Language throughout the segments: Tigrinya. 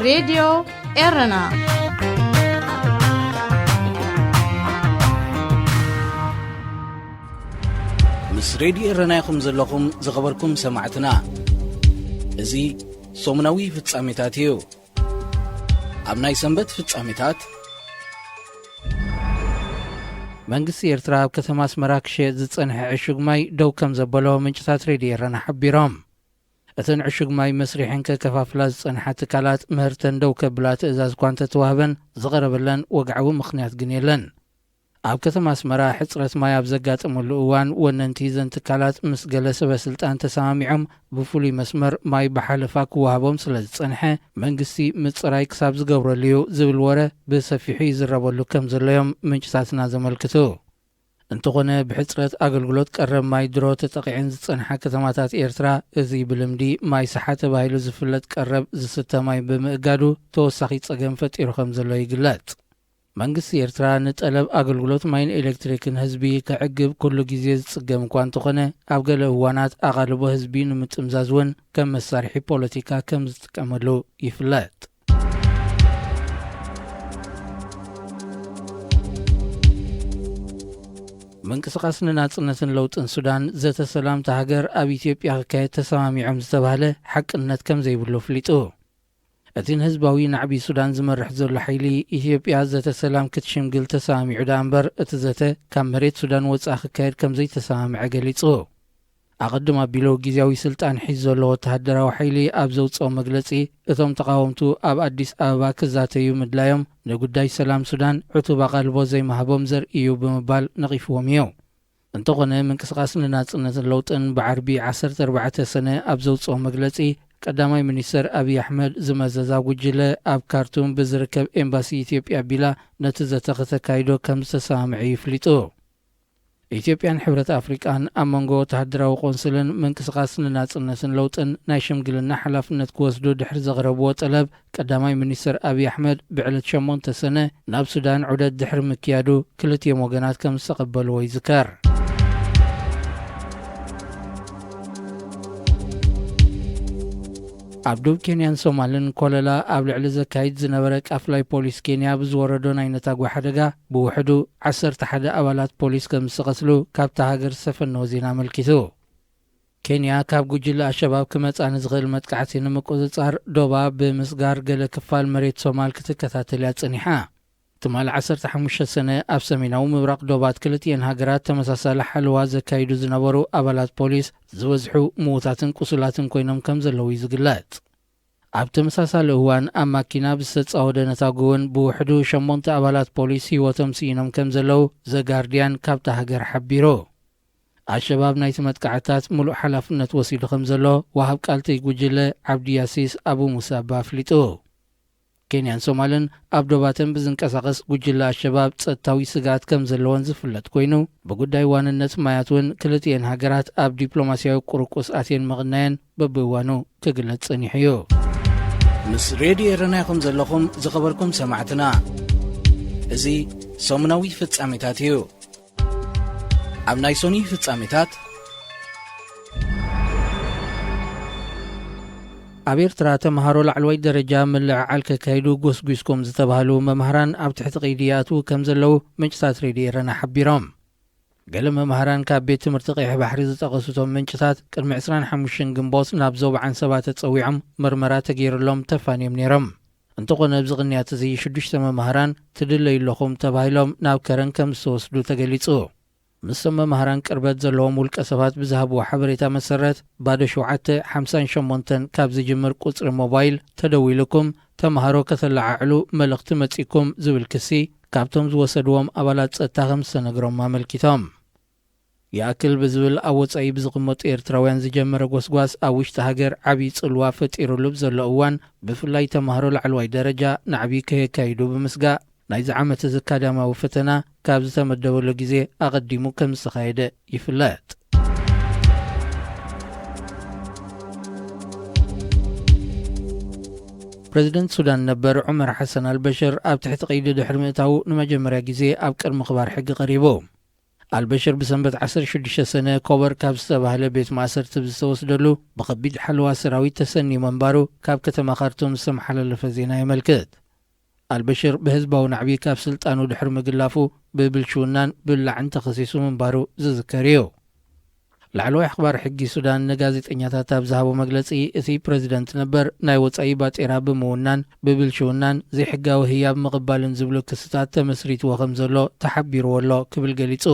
ሬድዮ ኤረና። ምስ ሬድዮ ኤረና ኢኹም ዘለኹም ዝኸበርኩም ሰማዕትና። እዚ ሰሙናዊ ፍጻሜታት እዩ። ኣብ ናይ ሰንበት ፍጻሜታት፣ መንግስቲ ኤርትራ ኣብ ከተማ ኣስመራ ክሸየጥ ዝጸንሐ ዕሹግ ማይ ደው ከም ዘበሎ ምንጭታት ሬድዮ ኤረና ሓቢሮም። እተን ዕሹግ ማይ መስሪሐን ከከፋፍላ ዝጸንሓ ትካላት ምህርተን ደው ከብላ ትእዛዝ እኳ እንተተዋህበን፣ ዝቐረበለን ወግዓዊ ምኽንያት ግን የለን። ኣብ ከተማ ኣስመራ ሕጽረት ማይ ኣብ ዘጋጠመሉ እዋን፣ ወነንቲ እዘን ትካላት ምስ ገለ ሰበ ስልጣን ተሰማሚዖም፣ ብፍሉይ መስመር ማይ ብሓለፋ ክወሃቦም ስለ ዝጸንሐ፣ መንግስቲ ምጽራይ ክሳብ ዝገብረሉ እዩ ዝብል ወረ ብሰፊሑ ይዝረበሉ ከም ዘሎ እዮም ምንጭታትና ዘመልክቱ። እንተኾነ፣ ብሕጽረት ኣገልግሎት ቀረብ ማይ ድሮ ተጠቒዐን ዝጸንሓ ከተማታት ኤርትራ፣ እዚ ብልምዲ ማይ ሰሓ ተባሂሉ ዝፍለጥ ቀረብ ዝስተ ማይ ብምእጋዱ፣ ተወሳኺ ጸገም ፈጢሩ ከም ዘሎ ይግለጽ። መንግስቲ ኤርትራ ንጠለብ ኣገልግሎት ማይን ኤሌክትሪክን ህዝቢ ከዕግብ ኩሉ ግዜ ዝጽገም እኳ እንተኾነ፣ ኣብ ገለ እዋናት ኣቓልቦ ህዝቢ ንምጥምዛዝ እውን ከም መሳርሒ ፖለቲካ ከም ዝጥቀመሉ ይፍለጥ። ምንቅስቓስ ንናጽነትን ለውጥን ሱዳን፣ ዘተ ሰላም እታ ሃገር ኣብ ኢትዮጵያ ክካየድ ተሰማሚዖም ዝተባህለ ሓቅነት ከም ዘይብሉ ኣፍሊጡ። እቲ ንህዝባዊ ናዕቢ ሱዳን ዝመርሕ ዘሎ ሓይሊ፣ ኢትዮጵያ ዘተ ሰላም ክትሽምግል ተሰማሚዑ ደኣ እምበር፣ እቲ ዘተ ካብ መሬት ሱዳን ወጻኢ ክካየድ ከም ዘይተሰማምዐ ገሊጹ። ኣቐድም ኣቢሉ ግዝያዊ ስልጣን ሒዙ ዘሎ ወተሃደራዊ ሓይሊ ኣብ ዘውጽኦ መግለጺ፣ እቶም ተቓወምቱ ኣብ ኣዲስ ኣበባ ክዛተዩ ምድላዮም፣ ንጉዳይ ሰላም ሱዳን ዕቱብ ኣቓልቦ ዘይምሃቦም ዘርኢ እዩ ብምባል ነቒፍዎም እዩ። እንተኾነ፣ ምንቅስቓስ ንናጽነትን ለውጥን ብዓርቢ ዓሰርተ ኣርባዕተ ሰነ ኣብ ዘውጽኦ መግለጺ፣ ቀዳማይ ሚኒስተር ኣብይ ኣሕመድ ዝመዘዛ ጉጅለ፣ ኣብ ካርቱም ብዝርከብ ኤምባሲ ኢትዮጵያ ኣቢላ ነቲ ዘተ ከተካይዶ ከም ዝተሰማምዐ ይፍሊጡ። ኢትዮጵያን ሕብረት ኣፍሪቃን ኣብ መንጎ ወተሃደራዊ ቆንስልን ምንቅስቓስ ንናጽነትን ለውጥን ናይ ሽምግልና ሓላፍነት ክወስዱ ድሕሪ ዘቕረብዎ ጠለብ፣ ቀዳማይ ሚኒስተር ኣብይ ኣሕመድ ብዕለት ሸሞንተ ሰነ ናብ ሱዳን ዑደት ድሕሪ ምክያዱ፣ ክልቲኦም ወገናት ከም ዝተቐበልዎ ይዝከር። ኣብ ዶብ ኬንያን ሶማልን ኮለላ ኣብ ልዕሊ ዘካይድ ዝነበረ ቃፍላይ ፖሊስ ኬንያ ብዝወረዶ ናይ ነታጒ ሓደጋ፣ ብውሕዱ ዓሰርተ ሓደ ኣባላት ፖሊስ ከም ዝተቐትሉ ካብታ ሃገር ዝሰፈነዎ ዜና ኣመልኪቱ። ኬንያ ካብ ጉጅለ ኣሸባብ ክመጽኣ ንዝኽእል መጥቃዕቲ ንምቁጽጻር፣ ዶባ ብምስጋር ገለ ክፋል መሬት ሶማል ክትከታተል እያ ጸኒሓ። ትማሊ ዓሰርተ ሓሙሽተ ሰነ ኣብ ሰሜናዊ ምብራቕ ዶባት ክልቲኤን ሃገራት ተመሳሳሊ ሓለዋ ዘካይዱ ዝነበሩ ኣባላት ፖሊስ፣ ዝበዝሑ ምዉታትን ቁሱላትን ኮይኖም ከም ዘለዉ እዩ ዝግለጽ። ኣብ ተመሳሳሊ እዋን፣ ኣብ ማኪና ብዝተጻወደ ነታጒ እውን ብውሕዱ ሸሞንተ ኣባላት ፖሊስ ህይወቶም ስኢኖም ከም ዘለዉ ዘጋርድያን ካብታ ሃገር ሓቢሩ። ኣሸባብ ናይቲ መጥቃዕትታት ምሉእ ሓላፍነት ወሲዱ ከም ዘሎ፣ ወሃብ ቃል እቲ ጉጅለ ዓብዲ ያሲስ ኣቡ ሙሳባ ኣፍሊጡ። ኬንያን ሶማልን ኣብ ዶባተን ብዝንቀሳቐስ ጉጅለ ኣሸባብ ጸጥታዊ ስግኣት ከም ዘለወን ዝፍለጥ ኮይኑ፣ ብጉዳይ ዋንነት ማያት እውን ክልቲኤን ሃገራት ኣብ ዲፕሎማስያዊ ቁርቁስ ኣትየን ምቕናየን በብእዋኑ ክግለጽ ጸኒሑ እዩ። ምስ ሬድዮ ኤረና ኢኹም ዘለኹም ዝኸበርኩም ሰማዕትና። እዚ ሰሙናዊ ፍጻሜታት እዩ። ኣብ ናይ ሶኒ ፍጻሜታት፣ ኣብ ኤርትራ ተምሃሮ ላዕለዋይ ደረጃ ምልዕዓል ከካይዱ ጎስጒስኩም ዝተባህሉ መምሃራን ኣብ ትሕቲ ቀይዲ ይኣትዉ ከም ዘለዉ ምንጭታት ሬድዮ ኤረና ሓቢሮም። ገለ መምሃራን ካብ ቤት ትምህርቲ ቀይሕ ባሕሪ ዝጠቐሱ እቶም ምንጭታት፣ ቅድሚ ዕስራን ሓሙሽተን ግንቦት ናብ ዞባ ዓንሰባ ተጸዊዖም ምርመራ ተገይሩሎም ተፋንዮም ነይሮም። እንተኾነ፣ ኣብዚ ቅንያት እዚ ሽዱሽተ መምሃራን ትድለዩ ኣለኹም ተባሂሎም ናብ ከረን ከም ዝተወስዱ ተገሊጹ። ምስቶም መምሃራን ቅርበት ዘለዎም ውልቀ ሰባት ብዝሃብዎ ሓበሬታ መሰረት፣ ባዶ ሸውዓተ ሓምሳን ሸሞንተን ካብ ዝጅምር ቁጽሪ ሞባይል ተደዊሉኩም፣ ተምሃሮ ከተለዓዕሉ መልእኽቲ መጺኩም ዝብል ክሲ ካብቶም ዝወሰድዎም ኣባላት ጸጥታ ከም ዝተነግሮም ኣመልኪቶም። ይኣክል ብዝብል ኣብ ወጻኢ ብዝቕመጡ ኤርትራውያን ዝጀመረ ጎስጓስ ኣብ ውሽጢ ሃገር ዓብዪ ጽልዋ ፈጢሩሉ ብዘሎ እዋን፣ ብፍላይ ተምሃሮ ላዕለዋይ ደረጃ ናዕቢ ከየካይዱ ብምስጋእ፣ ናይዚ ዓመት እዚ ኣካዳሚያዊ ፈተና ካብ ዝተመደበሉ ግዜ ኣቐዲሙ ከም ዝተኻየደ ይፍለጥ። ፕረዚደንት ሱዳን ነበር ዑመር ሓሰን ኣልበሽር ኣብ ትሕቲ ቀይዲ ድሕሪ ምእታዉ ንመጀመርያ ግዜ ኣብ ቅድሚ ክባር ሕጊ ቀሪቡ። ኣልበሽር ብሰንበት ዓሰርተ ሽዱሽተ ሰነ ኮበር ካብ ዝተባህለ ቤት ማእሰርቲ ብዝተወስደሉ ብኸቢድ ሓለዋ ሰራዊት ተሰንዩ ምንባሩ ካብ ከተማ ካርቱም ዝተመሓላለፈ ዜና የመልክት። ኣልበሽር ብህዝባዊ ናዕቢ ካብ ስልጣኑ ድሕሪ ምግላፉ ብብልሽውናን ብላዕን ተኸሲሱ ምንባሩ ዝዝከር እዩ። ላዕለዋይ ኣኽባር ሕጊ ሱዳን ንጋዜጠኛታት ኣብ ዝሃቦ መግለጺ፣ እቲ ፕረዚደንት ነበር ናይ ወጻኢ ባጤራ ብምውናን ብብልሽውናን ዘይሕጋዊ ህያብ ምቕባልን ዝብሉ ክስታት ተመስሪትዎ ከም ዘሎ ተሓቢርዎ ኣሎ ክብል ገሊጹ።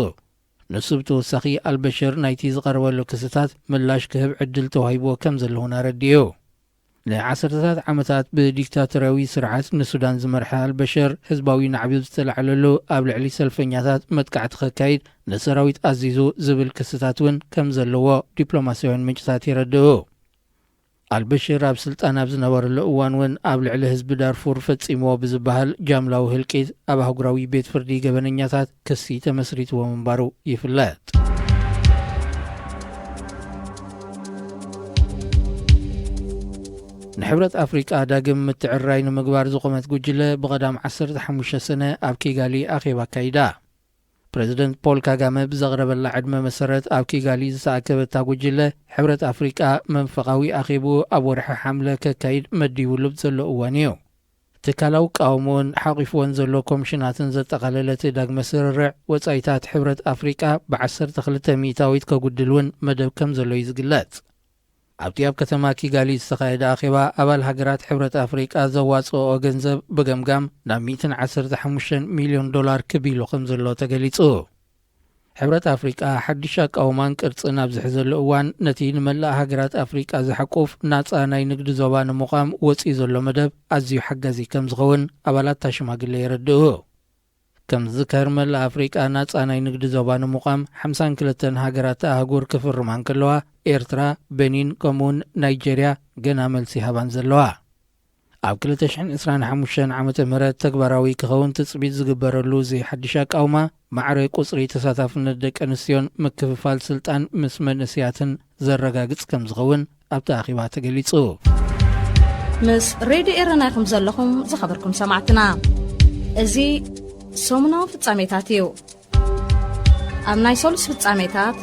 ንሱ ብተወሳኺ ኣልበሽር ናይቲ ዝቐረበሉ ክስታት ምላሽ ክህብ ዕድል ተዋሂብዎ ከም ዘለውን ኣረዲኡ። ንዓሰርተታት ዓመታት ብዲክታቶርያዊ ስርዓት ንሱዳን ዝመርሐ ኣልበሽር ህዝባዊ ናዕቢ ዝተላዕለሉ ኣብ ልዕሊ ሰልፈኛታት መጥቃዕቲ ከካይድ ንሰራዊት ኣዚዙ ዝብል ክስታት እውን ከም ዘለዎ ዲፕሎማስያውያን ምንጭታት የረድኡ። ኣልበሽር ኣብ ስልጣን ኣብ ዝነበረሉ እዋን እውን ኣብ ልዕሊ ህዝቢ ዳርፉር ፈጺምዎ ብዝበሃል ጃምላዊ ህልቂት ኣብ ኣህጉራዊ ቤት ፍርዲ ገበነኛታት ክሲ ተመስሪትዎ ምንባሩ ይፍለጥ። ንሕብረት ኣፍሪቃ ዳግም ምትዕርራይ ንምግባር ዝቖመት ጉጅለ ብቐዳም ዓሰርተ ሓሙሽተ ሰነ ኣብ ኪጋሊ ኣኼባ ኣካይዳ። ፕረዚደንት ፖል ካጋመ ብዘቕረበላ ዕድመ መሰረት ኣብ ኪጋሊ ዝተኣከበታ ጉጅለ፣ ሕብረት ኣፍሪቃ መንፈቓዊ ኣኼብኡ ኣብ ወርሒ ሓምለ ከካይድ መዲቡሉ ዘሎ እዋን እዩ። ትካላዊ ቃውሞን ሓቒፍዎን ዘሎ ኮሚሽናትን ዘጠቓለለ እቲ ዳግመ ስርርዕ፣ ወጻኢታት ሕብረት ኣፍሪቃ ብዓሰርተ ክልተ ሚእታዊት ከጉድል እውን መደብ ከም ዘሎ እዩ ዝግለጽ። ኣብቲ ኣብ ከተማ ኪጋሊ ዝተኻየደ ኣኼባ፣ ኣባል ሃገራት ሕብረት ኣፍሪቃ ዘዋጽኦ ገንዘብ ብገምጋም ናብ ሚእትን ዓሰርተ ሓሙሽተን ሚልዮን ዶላር ክብ ኢሉ ከም ዘሎ ተገሊጹ። ሕብረት ኣፍሪቃ ሓድሽ ኣቃውማን ቅርጽን ኣብ ዝሕዘሉ እዋን፣ ነቲ ንመላእ ሃገራት ኣፍሪቃ ዝሓቁፍ ናጻ ናይ ንግዲ ዞባ ንምቋም ወጺኡ ዘሎ መደብ ኣዝዩ ሓጋዚ ከም ዝኸውን ኣባላት እታ ሽማግለ የረድኡ። ከም ዝዝከር፣ መላእ ኣፍሪቃ ናጻ ናይ ንግዲ ዞባ ንምቋም ሓምሳን ክልተን ሃገራት ኣህጉር ክፍርማ እንከለዋ፣ ኤርትራ፣ ቤኒን፣ ከምኡውን ናይጀርያ ገና መልሲ ሃባን ዘለዋ። ኣብ ክልተ ሽሕን ዕስራን ሓሙሽተን ዓመተ ምህረት ተግባራዊ ክኸውን ትጽቢት ዝግበረሉ እዚ ሓድሽ ኣቃውማ፣ ማዕረ ቁጽሪ ተሳታፍነት ደቂ ኣንስትዮን ምክፍፋል ስልጣን ምስ መንእስያትን ዘረጋግጽ ከም ዝኸውን ኣብቲ ኣኼባ ተገሊጹ። ምስ ሬድዮ ኤረና ኢኹም ዘለኹም ዝኸበርኩም ሰማዕትና። እዚ ሰሙናዊ ፍጻሜታት እዩ። ኣብ ናይ ሰሉስ ፍጻሜታት፣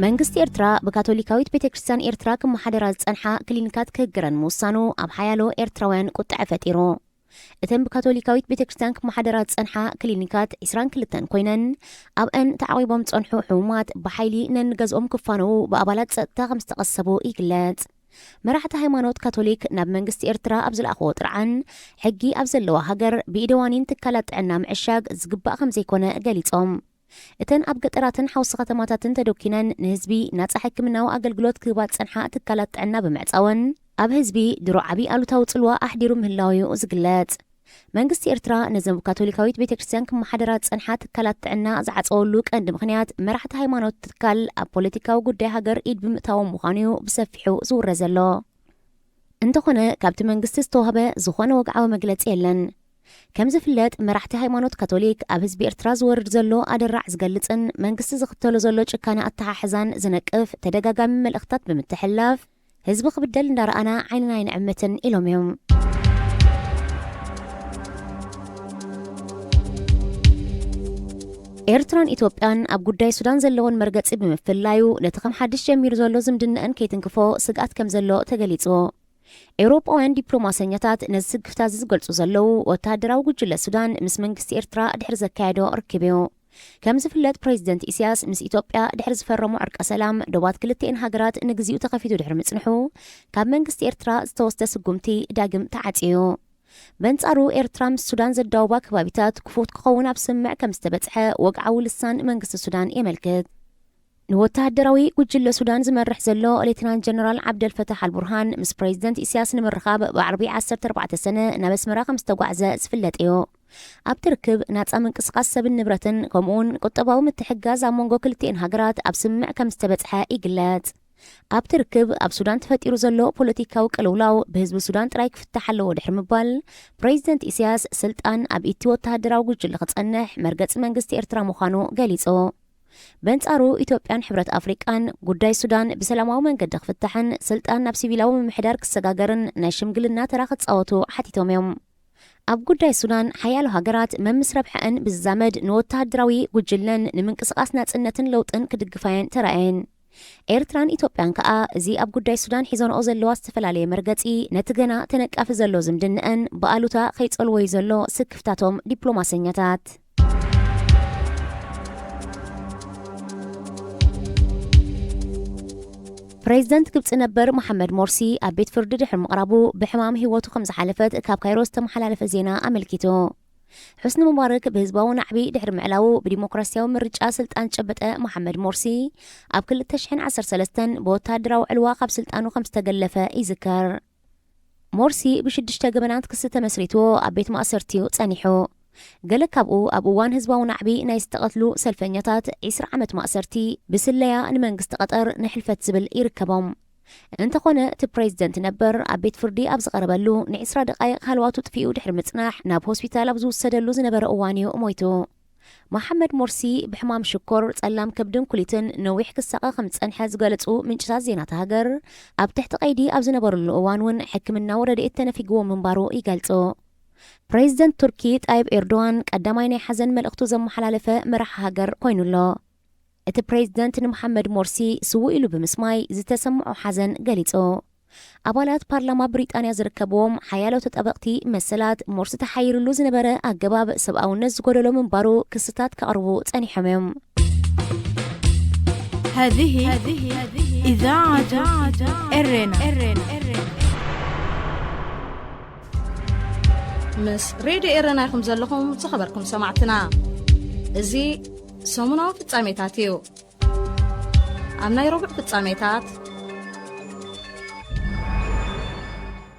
መንግስቲ ኤርትራ ብካቶሊካዊት ቤተ ክርስቲያን ኤርትራ ክመሓደራ ዝጸንሓ ክሊኒካት ክህግረን ምውሳኑ ኣብ ሓያሎ ኤርትራውያን ቁጥዐ ፈጢሩ። እተን ብካቶሊካዊት ቤተ ክርስቲያን ክመሓደራ ዝጸንሓ ክሊኒካት ዕስራን ክልተን ኮይነን፣ ኣብአን ተዓቒቦም ዝጸንሑ ሕሙማት ብሓይሊ ነንገዝኦም ክፋነዉ ብኣባላት ጸጥታ ከም ዝተቐሰቡ ይግለጽ። መራሕቲ ሃይማኖት ካቶሊክ ናብ መንግስቲ ኤርትራ ኣብ ዝለኣኽዎ ጥርዓን፣ ሕጊ ኣብ ዘለዋ ሃገር ብኢደዋኒን ትካላት ጥዕና ምዕሻግ ዝግባእ ከም ዘይኮነ ገሊጾም። እተን ኣብ ገጠራትን ሓውሲ ከተማታትን ተደኪነን ንህዝቢ ናጻ ሕክምናዊ ኣገልግሎት ክህባ ዝጸንሓ ትካላት ጥዕና ብምዕጻወን፣ ኣብ ህዝቢ ድሮ ዓቢ ኣሉታዊ ጽልዋ ኣሕዲሩ ምህላው እዩ ዝግለጽ። መንግስቲ ኤርትራ ነዘን ብካቶሊካዊት ቤተ ክርስቲያን ክመሓደራ ዝጸንሓ ትካላት ጥዕና ዝዓጸወሉ ቀንዲ ምኽንያት፣ መራሕቲ ሃይማኖት ትካል ኣብ ፖለቲካዊ ጉዳይ ሃገር ኢድ ብምእታዎም ምዃኑ እዩ ብሰፊሑ ዝውረ ዘሎ። እንተኾነ፣ ካብቲ መንግስቲ ዝተዋህበ ዝኾነ ወግዓዊ መግለጺ የለን። ከም ዝፍለጥ፣ መራሕቲ ሃይማኖት ካቶሊክ ኣብ ህዝቢ ኤርትራ ዝወርድ ዘሎ ኣደራዕ ዝገልጽን መንግስቲ ዝኽተሎ ዘሎ ጭካነ ኣተሓሕዛን ዝነቅፍ ተደጋጋሚ መልእኽታት ብምትሕልላፍ፣ ህዝቢ ክብደል እንዳረኣና ዓይንና ኣይንዕምትን ኢሎም እዮም። ኤርትራን ኢትዮጵያን ኣብ ጉዳይ ሱዳን ዘለወን መርገጺ ብምፍላዩ፣ ነቲ ከም ሓድሽ ጀሚሩ ዘሎ ዝምድነአን ከይትንክፎ ስግኣት ከም ዘሎ ተገሊጹ። ኤውሮጳውያን ዲፕሎማሰኛታት ነዚ ስግፍታ እዚ ዝገልጹ ዘለዉ፣ ወተሃደራዊ ጉጅለ ሱዳን ምስ መንግስቲ ኤርትራ ድሕሪ ዘካየዶ ርክብ እዩ። ከም ዝፍለጥ፣ ፕሬዚደንት ኢሳያስ ምስ ኢትዮጵያ ድሕሪ ዝፈረሞ ዕርቀ ሰላም፣ ዶባት ክልቲኤን ሃገራት ንግዚኡ ተኸፊቱ ድሕሪ ምጽንሑ፣ ካብ መንግስቲ ኤርትራ ዝተወስደ ስጉምቲ ዳግም ተዓጽዩ። በንጻሩ፣ ኤርትራ ምስ ሱዳን ዘዳውባ ከባቢታት ክፉት ክኸውን ኣብ ስምምዕ ከም ዝተበጽሐ ወግዓዊ ልሳን መንግስቲ ሱዳን የመልክት። ንወተሃደራዊ ጉጅለ ሱዳን ዝመርሕ ዘሎ ሌተናንት ጀነራል ዓብደልፈታሕ ኣልቡርሃን ምስ ፕሬዚደንት ኢሳያስ ንምርኻብ ብዓርቢ ዓሰርተ ኣርባዕተ ሰነ ናብ ኣስመራ ከም ዝተጓዕዘ ዝፍለጥ እዩ። ኣብቲ ርክብ ናጻ ምንቅስቓስ ሰብን ንብረትን ከምኡውን ቁጠባዊ ምትሕግጋዝ ኣብ መንጎ ክልቲኤን ሃገራት ኣብ ስምምዕ ከም ዝተበጽሐ ይግለጽ። ኣብቲ ርክብ ኣብ ሱዳን ተፈጢሩ ዘሎ ፖለቲካዊ ቅልውላው ብህዝቢ ሱዳን ጥራይ ክፍታሕ ኣለዎ ድሕሪ ምባል፣ ፕሬዚደንት ኢሳያስ ስልጣን ኣብ ኢቲ ወተሃደራዊ ጉጅለ ክጸንሕ መርገጺ መንግስቲ ኤርትራ ምዃኑ ገሊጹ። በንጻሩ፣ ኢትዮጵያን ሕብረት ኣፍሪቃን ጉዳይ ሱዳን ብሰላማዊ መንገዲ ክፍታሕን ስልጣን ናብ ሲቪላዊ ምምሕዳር ክሰጋገርን ናይ ሽምግልና ተራ ክጻወቱ ሓቲቶም እዮም። ኣብ ጉዳይ ሱዳን ሓያሎ ሃገራት መምስ ረብሐአን ብዝዛመድ ንወተሃደራዊ ጉጅለን ንምንቅስቓስ ናጽነትን ለውጥን ክድግፋየን ተራእየን። ኤርትራን ኢትዮጵያን ከኣ እዚ ኣብ ጉዳይ ሱዳን ሒዞንኦ ዘለዋ ዝተፈላለየ መርገጺ ነቲ ገና ተነቃፊ ዘሎ ዝምድንአን ብኣሉታ ከይጸልወዩ ዘሎ ስክፍታቶም ዲፕሎማሰኛታት። ፕሬዚደንት ግብጺ ነበር መሓመድ ሞርሲ ኣብ ቤት ፍርዲ ድሕሪ ምቕራቡ ብሕማም ህይወቱ ከም ዝሓለፈት ካብ ካይሮ ዝተመሓላለፈ ዜና ኣመልኪቱ። ሑስኒ ሙባረክ ብህዝባዊ ናዕቢ ድሕሪ ምዕላዉ ብዲሞክራሲያዊ ምርጫ ስልጣን ዝጨበጠ መሓመድ ሞርሲ ኣብ ክልተ ሽሕን ዓሰርተ ሰለስተን ብወተሃደራዊ ዕልዋ ካብ ስልጣኑ ከም ዝተገለፈ ይዝከር። ሞርሲ ብሽዱሽተ ገበናት ክሲ ተመስሪትዎ ኣብ ቤት ማእሰርቲ'ዩ ጸኒሑ። ገለ ካብኡ ኣብ እዋን ህዝባዊ ናዕቢ ናይ ዝተቐትሉ ሰልፈኛታት ዒስራ ዓመት ማእሰርቲ፣ ብስለያ ንመንግስቲ ቀጠር ንሕልፈት ዝብል ይርከቦም። እንተኾነ እቲ ፕሬዚደንት ነበር ኣብ ቤት ፍርዲ ኣብ ዝቐረበሉ ንዒስራ ደቓይቕ ሃለዋቱ ጥፊኡ ድሕሪ ምጽናሕ ናብ ሆስፒታል ኣብ ዝውሰደሉ ዝነበረ እዋን'ዩ ሞይቱ። መሓመድ ሞርሲ ብሕማም ሽኮር፣ ጸላም ከብድን ኩሊትን ነዊሕ ክሳቐ ከም ዝጸንሐ ዝገለጹ ምንጭታት ዜና እታ ሃገር፣ ኣብ ትሕቲ ቀይዲ ኣብ ዝነበሩሉ እዋን እውን ሕክምናዊ ረድኤት ተነፊግዎ ምንባሩ ይገልጹ። ፕሬዚደንት ቱርኪ ጣይብ ኤርዶዋን ቀዳማይ ናይ ሓዘን መልእኽቱ ዘመሓላለፈ መራሒ ሃገር ኮይኑ ኣሎ። እቲ ፕሬዚደንት ንመሓመድ ሞርሲ ስዉእ ኢሉ ብምስማይ ዝተሰምዖ ሓዘን ገሊጹ። ኣባላት ፓርላማ ብሪጣንያ ዝርከብዎም ሓያሎ ተጣበቕቲ መሰላት ሞርሲ ተሓይሩሉ ዝነበረ ኣገባብ ሰብኣውነት ዝጎደሎ ምንባሩ ክስታት ከቕርቡ ጸኒሖም እዮም። هذه إذاعة إرنا. ምስ ሬድዮ ኤረና ኢኹም ዘለኹም ዝኸበርኩም ሰማዕትና። እዚ ሰሙናዊ ፍጻሜታት እዩ። ኣብ ናይ ረቡዕ ፍጻሜታት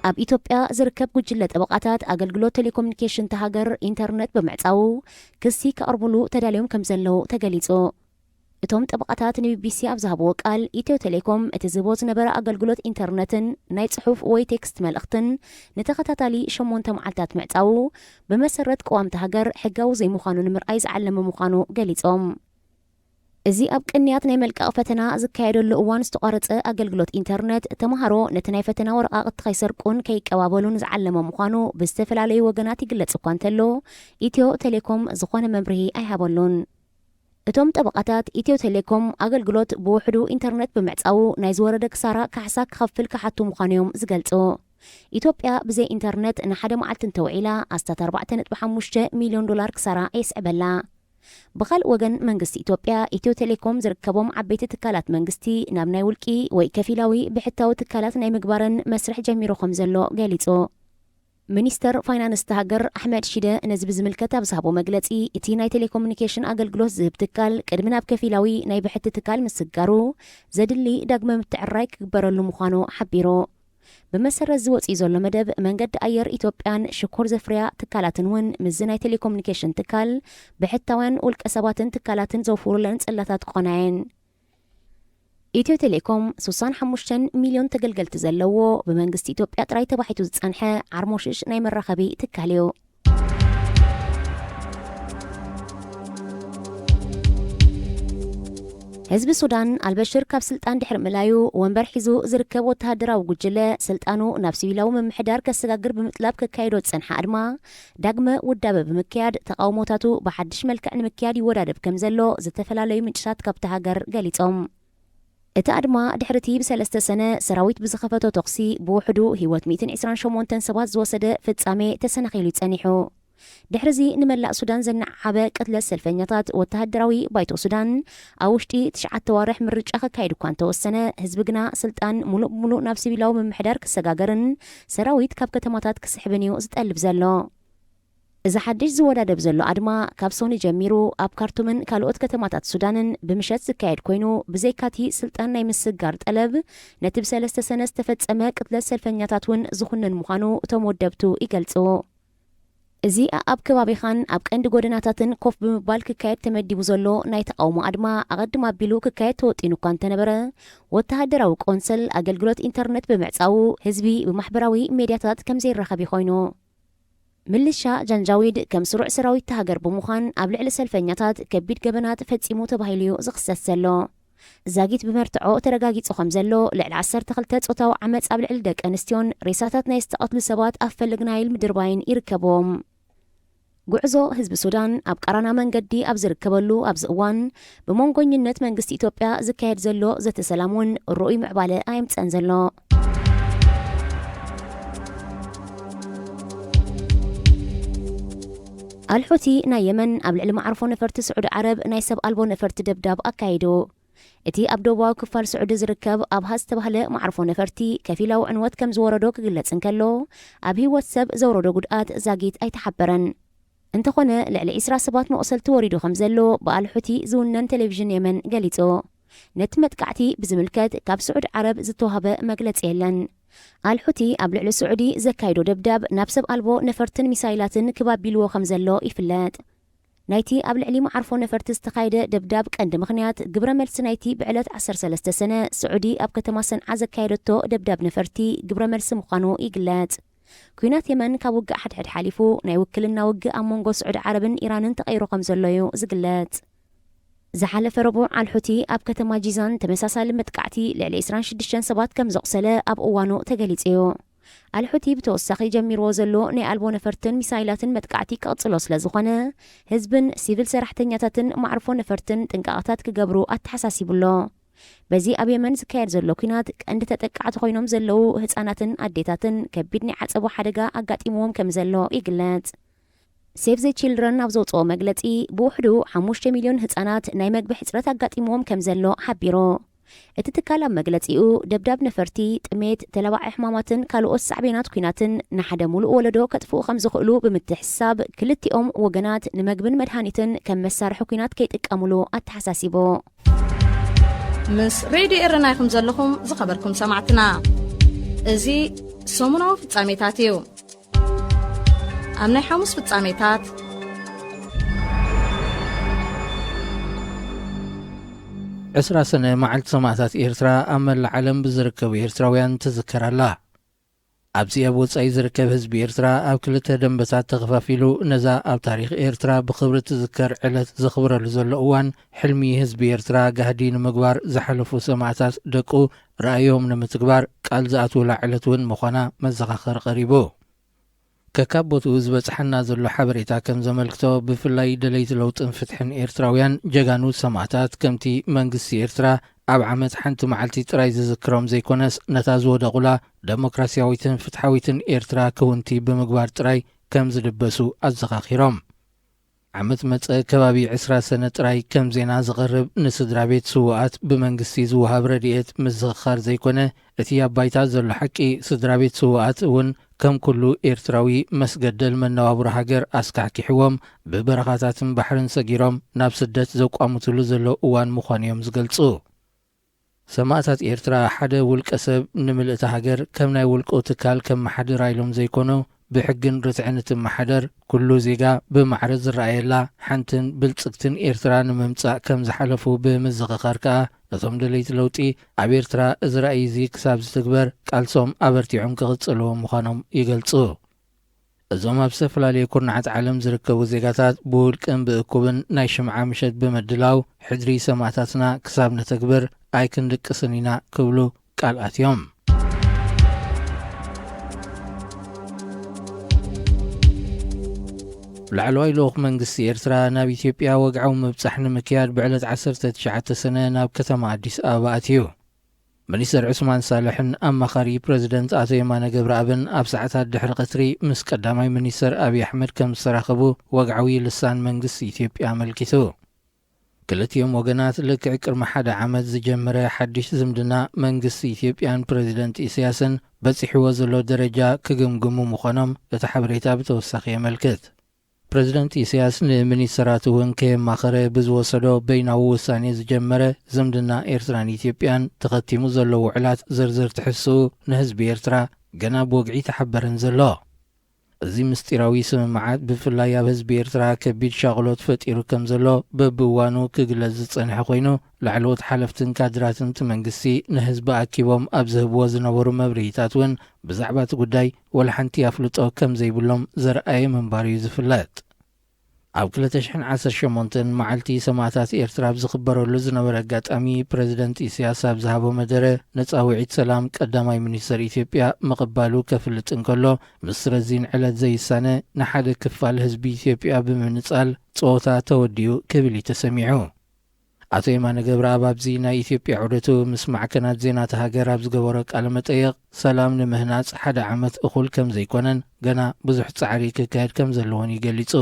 ኣብ ኢትዮጵያ ዝርከብ ጉጅለ ጠበቓታት ኣገልግሎት ቴሌኮሙኒኬሽን እታ ሃገር ኢንተርነት ብምዕጻዉ ክሲ ከቕርቡሉ ተዳልዮም ከም ዘለዉ ተገሊጹ። እቶም ጠበቓታት ንቢቢሲ ኣብ ዝሃብዎ ቃል፣ ኢትዮ ቴሌኮም እቲ ዝህቦ ዝነበረ ኣገልግሎት ኢንተርነትን ናይ ጽሑፍ ወይ ቴክስት መልእኽትን ንተኸታታሊ ሸሞንተ መዓልታት ምዕጻዉ ብመሰረት ቅዋም እታ ሃገር ሕጋዊ ዘይምዃኑ ንምርኣይ ዝዓለመ ምዃኑ ገሊጾም። እዚ ኣብ ቅንያት ናይ መልቀቕ ፈተና ዝካየደሉ እዋን ዝተቋረጸ ኣገልግሎት ኢንተርነት፣ ተምሃሮ ነቲ ናይ ፈተና ወረቓቕቲ ከይሰርቁን ከይቀባበሉን ዝዓለመ ምዃኑ ብዝተፈላለዩ ወገናት ይግለጽ እኳ እንተሎ፣ ኢትዮ ቴሌኮም ዝኾነ መብርሂ ኣይሃበሉን። እቶም ጠበቓታት፣ ኢትዮ ቴሌኮም ኣገልግሎት ብውሕዱ ኢንተርነት ብምዕጻዉ ናይ ዝወረደ ክሳራ ካሕሳ ክኸፍል ክሓቱ ምዃኑ እዮም ዝገልጹ። ኢትዮጵያ ብዘይ ኢንተርነት ንሓደ መዓልቲ እንተውዒላ ኣስታት ኣርባዕተ ነጥቢ ሓሙሽተ ሚልዮን ዶላር ክሳራ የስዕበላ። ብኻልእ ወገን፣ መንግስቲ ኢትዮጵያ ኢትዮ ቴሌኮም ዝርከቦም ዓበይቲ ትካላት መንግስቲ ናብ ናይ ውልቂ ወይ ከፊላዊ ብሕታዊ ትካላት ናይ ምግባረን መስርሕ ጀሚሩ ከም ዘሎ ገሊጹ። ሚኒስተር ፋይናንስ እታ ሃገር ኣሕመድ ሺደ ነዚ ብዝምልከት ኣብ ዝሃቦ መግለጺ፣ እቲ ናይ ቴሌኮሙኒኬሽን ኣገልግሎት ዝህብ ትካል ቅድሚ ናብ ከፊላዊ ናይ ብሕቲ ትካል ምስግጋሩ ዘድሊ ዳግመ ምትዕርራይ ክግበረሉ ምዃኑ ሓቢሩ። ብመሰረት እዚ ወጺኡ ዘሎ መደብ፣ መንገዲ ኣየር ኢትዮጵያን ሽኮር ዘፍርያ ትካላትን እውን ምስዚ ናይ ቴሌኮሙኒኬሽን ትካል ብሕታውያን ውልቀ ሰባትን ትካላትን ዘውፍሩለን ጽላታት ክኾና እየን። ኢትዮ ቴሌኮም ስሳን ሓሙሽተን ሚልዮን ተገልገልቲ ዘለዎ፣ ብመንግስቲ ኢትዮጵያ ጥራይ ተባሒቱ ዝጸንሐ ዓርሞሽሽ ናይ መራኸቢ ትካል እዩ። ህዝቢ ሱዳን ኣልበሽር ካብ ስልጣን ድሕሪ ምእላዩ፣ ወንበር ሒዙ ዝርከብ ወተሃደራዊ ጉጅለ ስልጣኑ ናብ ሲቪላዊ ምምሕዳር ከሰጋግር ብምጥላብ ከካይዶ ዝጸንሐ ኣድማ ዳግመ ውዳበ ብምክያድ፣ ተቓውሞታቱ ብሓድሽ መልክዕ ንምክያድ ይወዳደብ ከም ዘሎ ዝተፈላለዩ ምንጭታት ካብታ ሃገር ገሊጾም። እቲ ኣድማ ድሕሪ እቲ ብሰለስተ ሰነ ሰራዊት ብዝኸፈቶ ተኹሲ ብውሕዱ ህይወት ሚእትን ዕስራን ሸሞንተን ሰባት ዝወሰደ ፍጻሜ ተሰናኺሉ ጸኒሑ። ድሕሪዚ ንመላእ ሱዳን ዘነዓዓበ ቅትለት ሰልፈኛታት ወተሃደራዊ ባይቶ ሱዳን ኣብ ውሽጢ ትሽዓተ ዋርሕ ምርጫ ከካይድ እኳ እንተወሰነ፣ ህዝቢ ግና ስልጣን ሙሉእ ብሙሉእ ናብ ሲቪላዊ ምምሕዳር ክሰጋገርን ሰራዊት ካብ ከተማታት ክስሕብን እዩ ዝጠልብ ዘሎ። እዚ ሓድሽ ዝወዳደብ ዘሎ ኣድማ ካብ ሶኒ ጀሚሩ ኣብ ካርቱምን ካልኦት ከተማታት ሱዳንን ብምሸት ዝካየድ ኮይኑ፣ ብዘይካቲ ስልጣን ናይ ምስግጋር ጠለብ፣ ነቲ ብሰለስተ ሰነ ዝተፈጸመ ቅትለት ሰልፈኛታት እውን ዝኹንን ምዃኑ እቶም ወደብቱ ይገልጹ። እዚ ኣብ ከባቢኻን ኣብ ቀንዲ ጎደናታትን ኮፍ ብምባል ክካየድ ተመዲቡ ዘሎ ናይ ተቓውሞ ኣድማ፣ ኣቐድም ኣቢሉ ክካየድ ተወጢኑ እኳ እንተነበረ፣ ወተሃደራዊ ቆንሰል ኣገልግሎት ኢንተርነት ብምዕጻዉ፣ ህዝቢ ብማሕበራዊ ሜድያታት ከም ዘይራኸብ ኮይኑ። ምልሻ ጃንጃዊድ ከም ስሩዕ ሰራዊት እታ ሃገር ብምዃን ኣብ ልዕሊ ሰልፈኛታት ከቢድ ገበናት ፈጺሙ ተባሂሉ እዩ ዝኽሰስ ዘሎ። ዛጊት ብመርትዖ ተረጋጊጹ ከም ዘሎ፣ ልዕሊ ዓሰርተ ክልተ ጾታዊ ዓመጽ ኣብ ልዕሊ ደቂ ኣንስትዮን ሬሳታት ናይ ዝተቐትሉ ሰባት ኣብ ፈልግ ናይል ምድርባይን ይርከብዎም። ጉዕዞ ህዝቢ ሱዳን ኣብ ቀራና መንገዲ ኣብ ዝርከበሉ ኣብዚ እዋን፣ ብመንጎኝነት መንግስቲ ኢትዮጵያ ዝካየድ ዘሎ ዘተ ሰላም እውን ርኡይ ምዕባለ ኣየምጸን ዘሎ። ኣልሑቲ ናይ የመን ኣብ ልዕሊ መዓርፎ ነፈርቲ ስዑዲ ዓረብ ናይ ሰብ ኣልቦ ነፈርቲ ደብዳብ ኣካይዱ። እቲ ኣብ ደቡባዊ ክፋል ስዑዲ ዝርከብ ኣብሃ ዝተባህለ መዓርፎ ነፈርቲ ከፊላዊ ዕንወት ከም ዝወረዶ ክግለጽ እንከሎ፣ ኣብ ህይወት ሰብ ዘውረዶ ጉድኣት ዛጊት ኣይተሓበረን። እንተኾነ፣ ልዕሊ ዒስራ ሰባት መቑሰልቲ ወሪዱ ከም ዘሎ ብኣልሑቲ ዝውነን ቴሌቪዥን የመን ገሊጹ። ነቲ መጥቃዕቲ ብዝምልከት ካብ ስዑዲ ዓረብ ዝተዋህበ መግለጺ የለን። ኣልሑቲ ኣብ ልዕሊ ስዑዲ ዘካይዶ ደብዳብ ናብ ሰብ ኣልቦ ነፈርትን ሚሳይላትን ክባቢልዎ ከም ዘሎ ይፍለጥ። ናይቲ ኣብ ልዕሊ መዓርፎ ነፈርቲ ዝተኻየደ ደብዳብ ቀንዲ ምኽንያት ግብረ መልሲ ናይቲ ብዕለት ዓሰርተ ሰለስተ ሰነ ስዑዲ ኣብ ከተማ ሰንዓ ዘካየደቶ ደብዳብ ነፈርቲ ግብረ መልሲ ምዃኑ ይግለጽ። ኲናት የመን ካብ ውግእ ሓድሕድ ሓሊፉ ናይ ውክልና ውግእ ኣብ መንጎ ስዑዲ ዓረብን ኢራንን ተቐይሩ ከም ዘሎ እዩ ዝግለጽ። ዝሓለፈ ረቡዕ ኣልሑቲ ኣብ ከተማ ጂዛን ተመሳሳሊ መጥቃዕቲ ልዕሊ ዕስራን ሽዱሽተን ሰባት ከም ዘቑሰለ ኣብ እዋኑ ተገሊጹ እዩ። ኣልሑቲ ብተወሳኺ ጀሚርዎ ዘሎ ናይ ኣልቦ ነፈርትን ሚሳይላትን መጥቃዕቲ ክቕጽሎ ስለ ዝኾነ፣ ህዝብን ሲቪል ሰራሕተኛታትን መዓርፎ ነፈርትን ጥንቃቐታት ክገብሩ ኣተሓሳሲቡ ኣሎ። በዚ ኣብ የመን ዝካየድ ዘሎ ኲናት ቀንዲ ተጠቃዕቲ ኮይኖም ዘለዉ ህጻናትን ኣዴታትን ከቢድ ናይ ዓጸቦ ሓደጋ ኣጋጢምዎም ከም ዘሎ ይግለጽ። ሴቭ ዘ ቺልድረን ኣብ ዘውጽኦ መግለጺ፣ ብውሕዱ ሓሙሽተ ሚልዮን ህጻናት ናይ መግቢ ሕጽረት ኣጋጢምዎም ከም ዘሎ ሓቢሩ። እቲ ትካል ኣብ መግለጺኡ፣ ደብዳብ ነፈርቲ፣ ጥሜት፣ ተላባዒ ሕማማትን ካልኦት ሳዕቤናት ኲናትን ንሓደ ሙሉእ ወለዶ ከጥፍኡ ከም ዝኽእሉ ብምትሕስሳብ፣ ክልቲኦም ወገናት ንመግብን መድሃኒትን ከም መሳርሒ ኲናት ከይጥቀሙሉ ኣተሓሳሲቡ። ምስ ሬድዮ ኤረና ኢኹም ዘለኹም ዝኸበርኩም ሰማዕትና። እዚ ሰሙናዊ ፍጻሜታት እዩ። ኣብ ናይ ሓሙስ ፍጻሜታት፣ ዕስራ ሰነ መዓልቲ ሰማእታት ኤርትራ ኣብ መላእ ዓለም ብዝርከቡ ኤርትራውያን ትዝከር ኣላ። ኣብዚ ኣብ ወጻኢ ዝርከብ ህዝቢ ኤርትራ ኣብ ክልተ ደንበታት ተኸፋፊሉ ነዛ ኣብ ታሪኽ ኤርትራ ብኽብሪ ትዝከር ዕለት ዘኽብረሉ ዘሎ እዋን፣ ሕልሚ ህዝቢ ኤርትራ ጋህዲ ንምግባር ዝሓለፉ ሰማእታት ደቁ ራእዮም ንምትግባር ቃል ዝኣትውላ ዕለት እውን ምዃና መዘኻኸሪ ቀሪቡ። ከካብ ቦትኡ ዝበጽሓና ዘሎ ሓበሬታ ከም ዘመልክቶ፣ ብፍላይ ደለይቲ ለውጥን ፍትሕን ኤርትራውያን ጀጋኑ ሰማእታት ከምቲ መንግስቲ ኤርትራ ኣብ ዓመት ሓንቲ መዓልቲ ጥራይ ዝዝክሮም ዘይኮነስ፣ ነታ ዝወደቑላ ደሞክራስያዊትን ፍትሓዊትን ኤርትራ ክውንቲ ብምግባር ጥራይ ከም ዝድበሱ ኣዘኻኺሮም። ዓመት መጸ ከባቢ ዕስራ ሰነ ጥራይ ከም ዜና ዝቐርብ ንስድራ ቤት ስዉኣት ብመንግስቲ ዝወሃብ ረድኤት ምዝኽኻር ዘይኮነ፣ እቲ ኣብ ባይታ ዘሎ ሓቂ፣ ስድራ ቤት ስዉኣት እውን ከም ኩሉ ኤርትራዊ መስገደል መነባብሮ ሃገር ኣስካሕኪሕዎም ብበረኻታትን ባሕርን ሰጊሮም ናብ ስደት ዘቋምትሉ ዘለዉ እዋን ምዃኑ እዮም ዝገልጹ። ሰማእታት ኤርትራ ሓደ ውልቀ ሰብ ንምልእቲ ሃገር ከም ናይ ውልቁ ትካል ከመሓድራ ኢሎም ዘይኮኑ፣ ብሕግን ርትዕን እትመሓደር፣ ኩሉ ዜጋ ብማዕረ ዝረኣየላ ሓንትን ብልጽግትን ኤርትራ ንምምጻእ ከም ዝሓለፉ ብምዝኽኻር ከኣ፣ እቶም ደለይቲ ለውጢ ኣብ ኤርትራ እዚ ራእይ እዚ ክሳብ ዝትግበር ቃልሶም ኣበርቲዖም ክቕጽልዎ ምዃኖም ይገልጹ። እዞም ኣብ ዝተፈላለየ ኩርናዓት ዓለም ዝርከቡ ዜጋታት ብውልቅን ብእኩብን ናይ ሽምዓ ምሸት ብምድላው፣ ሕድሪ ሰማእታትና ክሳብ ነተግብር ኣይክንድቅስን ኢና ክብሉ ቃል ኣትዮም። ላዕለዋይ ልኡኽ መንግስቲ ኤርትራ ናብ ኢትዮጵያ ወግዓዊ ምብጻሕ ንምክያድ ብዕለት ዓሰርተ ትሽዓተ ሰነ ናብ ከተማ ኣዲስ ኣበባ ኣትዩ። ሚኒስተር ዑስማን ሳልሕን ኣማኻሪ ፕረዚደንት ኣቶ የማነ ገብረኣብን ኣብ ሰዓታት ድሕሪ ቀትሪ ምስ ቀዳማይ ሚኒስተር ኣብይ ኣሕመድ ከም ዝተራኸቡ ወግዓዊ ልሳን መንግስቲ ኢትዮጵያ ኣመልኪቱ። ክልቲኦም ወገናት ልክዕ ቅድሚ ሓደ ዓመት ዝጀመረ ሓድሽ ዝምድና መንግስቲ ኢትዮጵያን ፕረዚደንት ኢሳያስን በጺሕዎ ዘሎ ደረጃ ክግምግሙ ምዃኖም እቲ ሓበሬታ ብተወሳኺ የመልክት። ፕረዚደንት ኢሳያስ ንሚኒስተራት እውን ከየማኸረ ብዝወሰዶ በይናዊ ውሳኔ ዝጀመረ ዝምድና ኤርትራን ኢትዮጵያን ተኸቲሙ ዘሎ ውዕላት ዝርዝር ትሕዝትኡ ንህዝቢ ኤርትራ ገና ብወግዒ ተሓበረን ዘሎ። እዚ ምስጢራዊ ስምምዓት ብፍላይ ኣብ ህዝቢ ኤርትራ ከቢድ ሻቕሎት ፈጢሩ ከም ዘሎ በብእዋኑ ክግለጽ ዝጸንሐ ኮይኑ፣ ላዕለዎት ሓለፍትን ካድራትን እቲ መንግስቲ ንህዝቢ ኣኪቦም ኣብ ዝህብዎ ዝነበሩ መብርሂታት እውን ብዛዕባ እቲ ጉዳይ ወላ ሓንቲ ኣፍልጦ ከም ዘይብሎም ዘርኣየ ምንባሩ እዩ ዝፍለጥ። ኣብ ክልተ ሽሕን ዓሰርተ ሸሞንተን መዓልቲ ሰማእታት ኤርትራ ኣብ ዝኽበረሉ ዝነበረ ኣጋጣሚ፣ ፕረዚደንት ኢሳያስ ኣብ ዝሃቦ መደረ፣ ንጻውዒት ሰላም ቀዳማይ ሚኒስተር ኢትዮጵያ ምቕባሉ ከፍልጥ እንከሎ፣ ምስ ረዚን ዕለት ዘይሳነ ንሓደ ክፋል ህዝቢ ኢትዮጵያ ብምንጻል ጸወታ ተወዲኡ ክብል እዩ ተሰሚዑ። ኣቶ የማነ ገብረኣብ ኣብዚ ናይ ኢትዮጵያ ዑደቱ ምስ ማዕከናት ዜና እታ ሃገር ኣብ ዝገበሮ ቃለ መጠይቕ፣ ሰላም ንምህናጽ ሓደ ዓመት እኹል ከም ዘይኮነን ገና ብዙሕ ጻዕሪ ክካየድ ከም ዘለዎን እዩ ገሊጹ።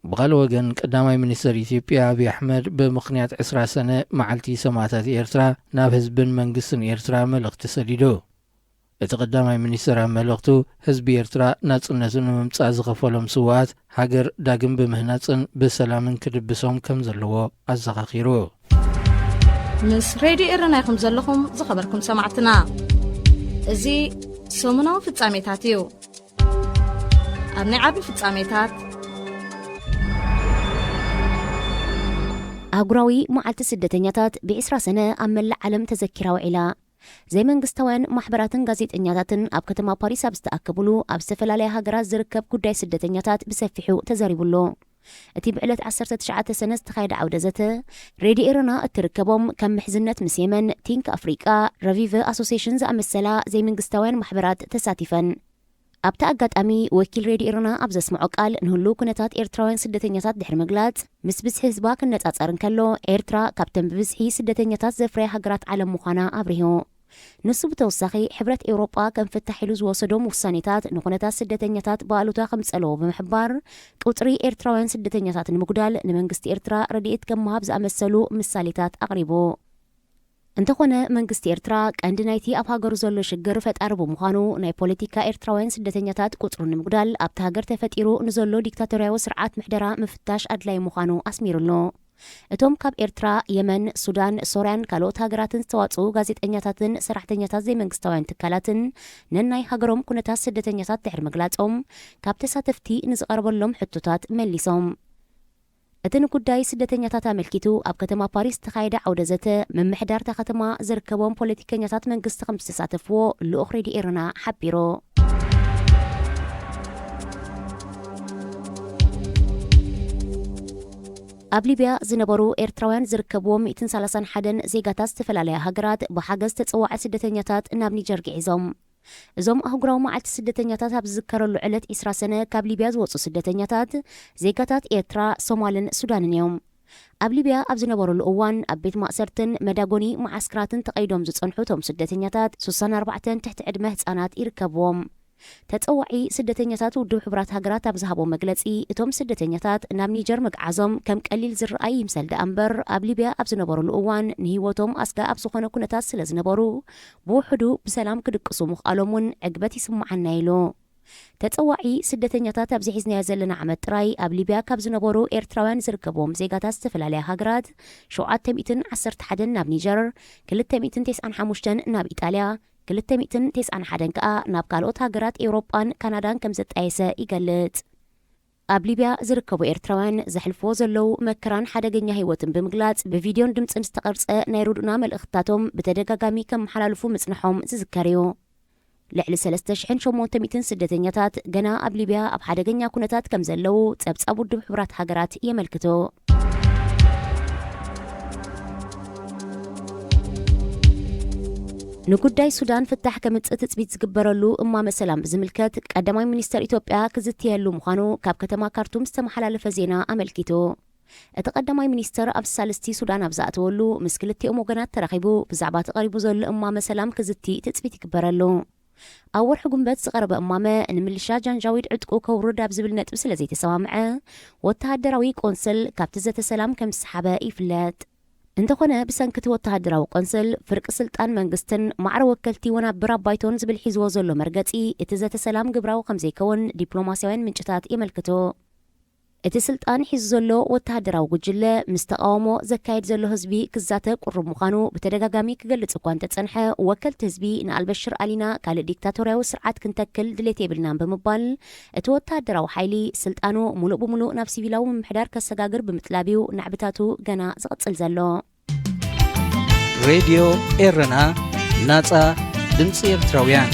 ብኻልእ ወገን፣ ቀዳማይ ሚኒስተር ኢትዮጵያ ኣብይ ኣሕመድ ብምኽንያት ዕስራ ሰነ መዓልቲ ሰማእታት ኤርትራ ናብ ህዝብን መንግስትን ኤርትራ መልእኽቲ ሰዲዱ። እቲ ቀዳማይ ሚኒስተር ኣብ መልእኽቱ፣ ህዝቢ ኤርትራ ናጽነቱ ንምምጻእ ዝኸፈሎም ስውኣት፣ ሃገር ዳግም ብምህናጽን ብሰላምን ክድብሶም ከም ዘለዎ ኣዘኻኺሩ። ምስ ሬድዮ ኤረና ኢኹም ዘለኹም ዝኸበርኩም ሰማዕትና። እዚ ሰሙናዊ ፍጻሜታት እዩ። ኣብ ናይ ዓቢ ፍጻሜታት፣ ኣህጉራዊ መዓልቲ ስደተኛታት ብዒስራ ሰነ ኣብ መላእ ዓለም ተዘኪራ ውዒላ። ዘይመንግስታውያን ማሕበራትን ጋዜጠኛታትን ኣብ ከተማ ፓሪስ ኣብ ዝተኣከብሉ፣ ኣብ ዝተፈላለያ ሃገራት ዝርከብ ጉዳይ ስደተኛታት ብሰፊሑ ተዘሪቡሉ። እቲ ብዕለት ዓሰርተ ትሽዓተ ሰነ ዝተኻየደ ዓውደ ዘተ፣ ሬድዮ ኤረና እትርከቦም ከም ምሕዝነት ምስ የመን፣ ቲንክ ኣፍሪቃ፣ ረቪቨ ኣሶሲሽን ዝኣመሰላ ዘይመንግስታውያን ማሕበራት ተሳቲፈን። ኣብቲ ኣጋጣሚ፣ ወኪል ሬድዮ ኤረና ኣብ ዘስምዖ ቃል፣ ንህሉው ኩነታት ኤርትራውያን ስደተኛታት ድሕሪ ምግላጽ፣ ምስ ብዝሒ ህዝባ ክነጻጸር እንከሎ፣ ኤርትራ ካብተን ብብዝሒ ስደተኛታት ዘፍረያ ሃገራት ዓለም ምዃና ኣብሪሁ። ንሱ ብተወሳኺ፣ ሕብረት ኤውሮጳ ከም ፍታሕ ኢሉ ዝወሰዶም ውሳኔታት ንኩነታት ስደተኛታት ብኣሉታ ከም ዝጸለዎ ብምሕባር፣ ቁጽሪ ኤርትራውያን ስደተኛታት ንምጉዳል ንመንግስቲ ኤርትራ ረድኤት ከም ምሃብ ዝኣመሰሉ ምሳሌታት ኣቕሪቡ። እንተኾነ መንግስቲ ኤርትራ ቀንዲ ናይቲ ኣብ ሃገሩ ዘሎ ሽግር ፈጣሪ ብምዃኑ ናይ ፖለቲካ ኤርትራውያን ስደተኛታት ቁጽሩ ንምጉዳል ኣብቲ ሃገር ተፈጢሩ ንዘሎ ዲክታቶርያዊ ስርዓት ምሕደራ ምፍታሽ ኣድላይ ምዃኑ ኣስሚሩሉ። እቶም ካብ ኤርትራ፣ የመን፣ ሱዳን፣ ሶርያን ካልኦት ሃገራትን ዝተዋጽኡ ጋዜጠኛታትን ሰራሕተኛታት ዘይመንግስታውያን ትካላትን ነናይ ሃገሮም ኩነታት ስደተኛታት ድሕሪ ምግላጾም ካብ ተሳተፍቲ ንዝቐረበሎም ሕቶታት መሊሶም። እቲ ንጉዳይ ስደተኛታት ኣመልኪቱ ኣብ ከተማ ፓሪስ ዝተኻየደ ዓውደ ዘተ ምምሕዳር እታ ከተማ ዝርከቦም ፖለቲከኛታት መንግስቲ ከም ዝተሳተፍዎ ልኡኽ ሬድዮ ኤረና ሓቢሩ። ኣብ ሊብያ ዝነበሩ ኤርትራውያን ዝርከብዎም ሚእትን ሰላሳን ሓደን ዜጋታት ዝተፈላለያ ሃገራት ብሓገዝ ተጸዋዒ ስደተኛታት ናብ ኒጀር ግዒዞም። እዞም ኣህጉራዊ መዓልቲ ስደተኛታት ኣብ ዝዝከረሉ ዕለት ዒስራ ሰነ ካብ ሊብያ ዝወጹ ስደተኛታት ዜጋታት ኤርትራ፣ ሶማልን ሱዳንን እዮም። ኣብ ሊብያ ኣብ ዝነበሩሉ እዋን ኣብ ቤት ማእሰርትን መዳጎኒ መዓስክራትን ተቐይዶም ዝጸንሑ እቶም ስደተኛታት ሱሳን ኣርባዕተን ትሕቲ ዕድመ ህጻናት ይርከብዎም። ተጸዋዒ ስደተኛታት ውድብ ሕቡራት ሃገራት ኣብ ዝሃቦ መግለጺ፣ እቶም ስደተኛታት ናብ ኒጀር ምግዓዞም ከም ቀሊል ዝረኣይ ይምሰል ደኣ እምበር፣ ኣብ ሊብያ ኣብ ዝነበሩሉ እዋን ንህይወቶም ኣስጋ ኣብ ዝኾነ ኩነታት ስለ ዝነበሩ፣ ብውሕዱ ብሰላም ክድቅሱ ምኽኣሎም እውን ዕግበት ይስምዓና ኢሉ። ተጸዋዒ ስደተኛታት ኣብዚ ሒዝናዮ ዘለና ዓመት ጥራይ ኣብ ሊብያ ካብ ዝነበሩ ኤርትራውያን ዝርከብዎም ዜጋታት ዝተፈላለያ ሃገራት፣ ሸውዓተ ሚእትን ዓሰርተ ሓደን ናብ ኒጀር፣ ክልተ ሚእትን ተስዓን ሓሙሽተን ናብ ኢጣልያ፣ ክልተ ሚእትን ተስዓን ሓደን ከኣ ናብ ካልኦት ሃገራት ኤውሮጳን ካናዳን ከም ዘጣየሰ ይገልጽ። ኣብ ሊብያ ዝርከቡ ኤርትራውያን ዘሕልፍዎ ዘለዉ መከራን ሓደገኛ ህይወትን ብምግላጽ ብቪድዮን ድምጽን ዝተቐርጸ ናይ ርድኡና መልእኽትታቶም ብተደጋጋሚ ከመሓላልፉ ምጽንሖም ዝዝከር እዩ። ልዕሊ ሰለስተ ሽሕን ሸሞንተ ሚእትን ስደተኛታት ገና ኣብ ሊብያ ኣብ ሓደገኛ ኩነታት ከም ዘለዉ ጸብጻብ ውድብ ሕቡራት ሃገራት የመልክቱ። ንጉዳይ ሱዳን ፍታሕ ከምጽእ ትጽቢት ዝግበረሉ እማመ ሰላም ብዝምልከት ቀዳማይ ሚኒስተር ኢትዮጵያ ክዝትየሉ ምዃኑ ካብ ከተማ ካርቱም ዝተመሓላለፈ ዜና ኣመልኪቱ። እቲ ቀዳማይ ሚኒስተር ኣብዚ ሳልስቲ ሱዳን ኣብ ዝኣተወሉ ምስ ክልቲኦም ወገናት ተራኺቡ ብዛዕባ እቲ ቀሪቡ ዘሎ እማመ ሰላም ክዝቲ ትጽቢት ይግበረሉ። ኣብ ወርሒ ጉንበት ዝቐረበ እማመ ንምልሻ ጃንጃዊድ ዕጥቁ ከውርድ ኣብ ዝብል ነጥቢ ስለ ዘይተሰማምዐ ወተሃደራዊ ቆንስል ካብቲ ዘተ ሰላም ከም ዝሰሓበ ይፍለጥ። እንተኾነ ብሰንኪ እቲ ወተሃደራዊ ቆንስል ፍርቂ ስልጣን መንግስትን ማዕረ ወከልቲ ወናብር ኣባይቶን ዝብል ሒዝዎ ዘሎ መርገጺ እቲ ዘተ ሰላም ግብራዊ ከም ዘይከውን ዲፕሎማስያውያን ምንጭታት የመልክቱ። እቲ ስልጣን ሒዙ ዘሎ ወተሃደራዊ ጉጅለ ምስ ተቓውሞ ዘካየድ ዘሎ ህዝቢ ክዛተ ቁሩብ ምዃኑ ብተደጋጋሚ ክገልጽ እኳ እንተጸንሐ፣ ወከልቲ ህዝቢ ንኣልበሽር ኣሊና ካልእ ዲክታቶርያዊ ስርዓት ክንተክል ድሌት የብልናን ብምባል፣ እቲ ወተሃደራዊ ሓይሊ ስልጣኑ ሙሉእ ብሙሉእ ናብ ሲቪላዊ ምምሕዳር ከሰጋግር ብምጥላብ እዩ ናዕብታቱ ገና ዝቕጽል ዘሎ። ሬድዮ ኤረና፣ ናጻ ድምጺ ኤርትራውያን።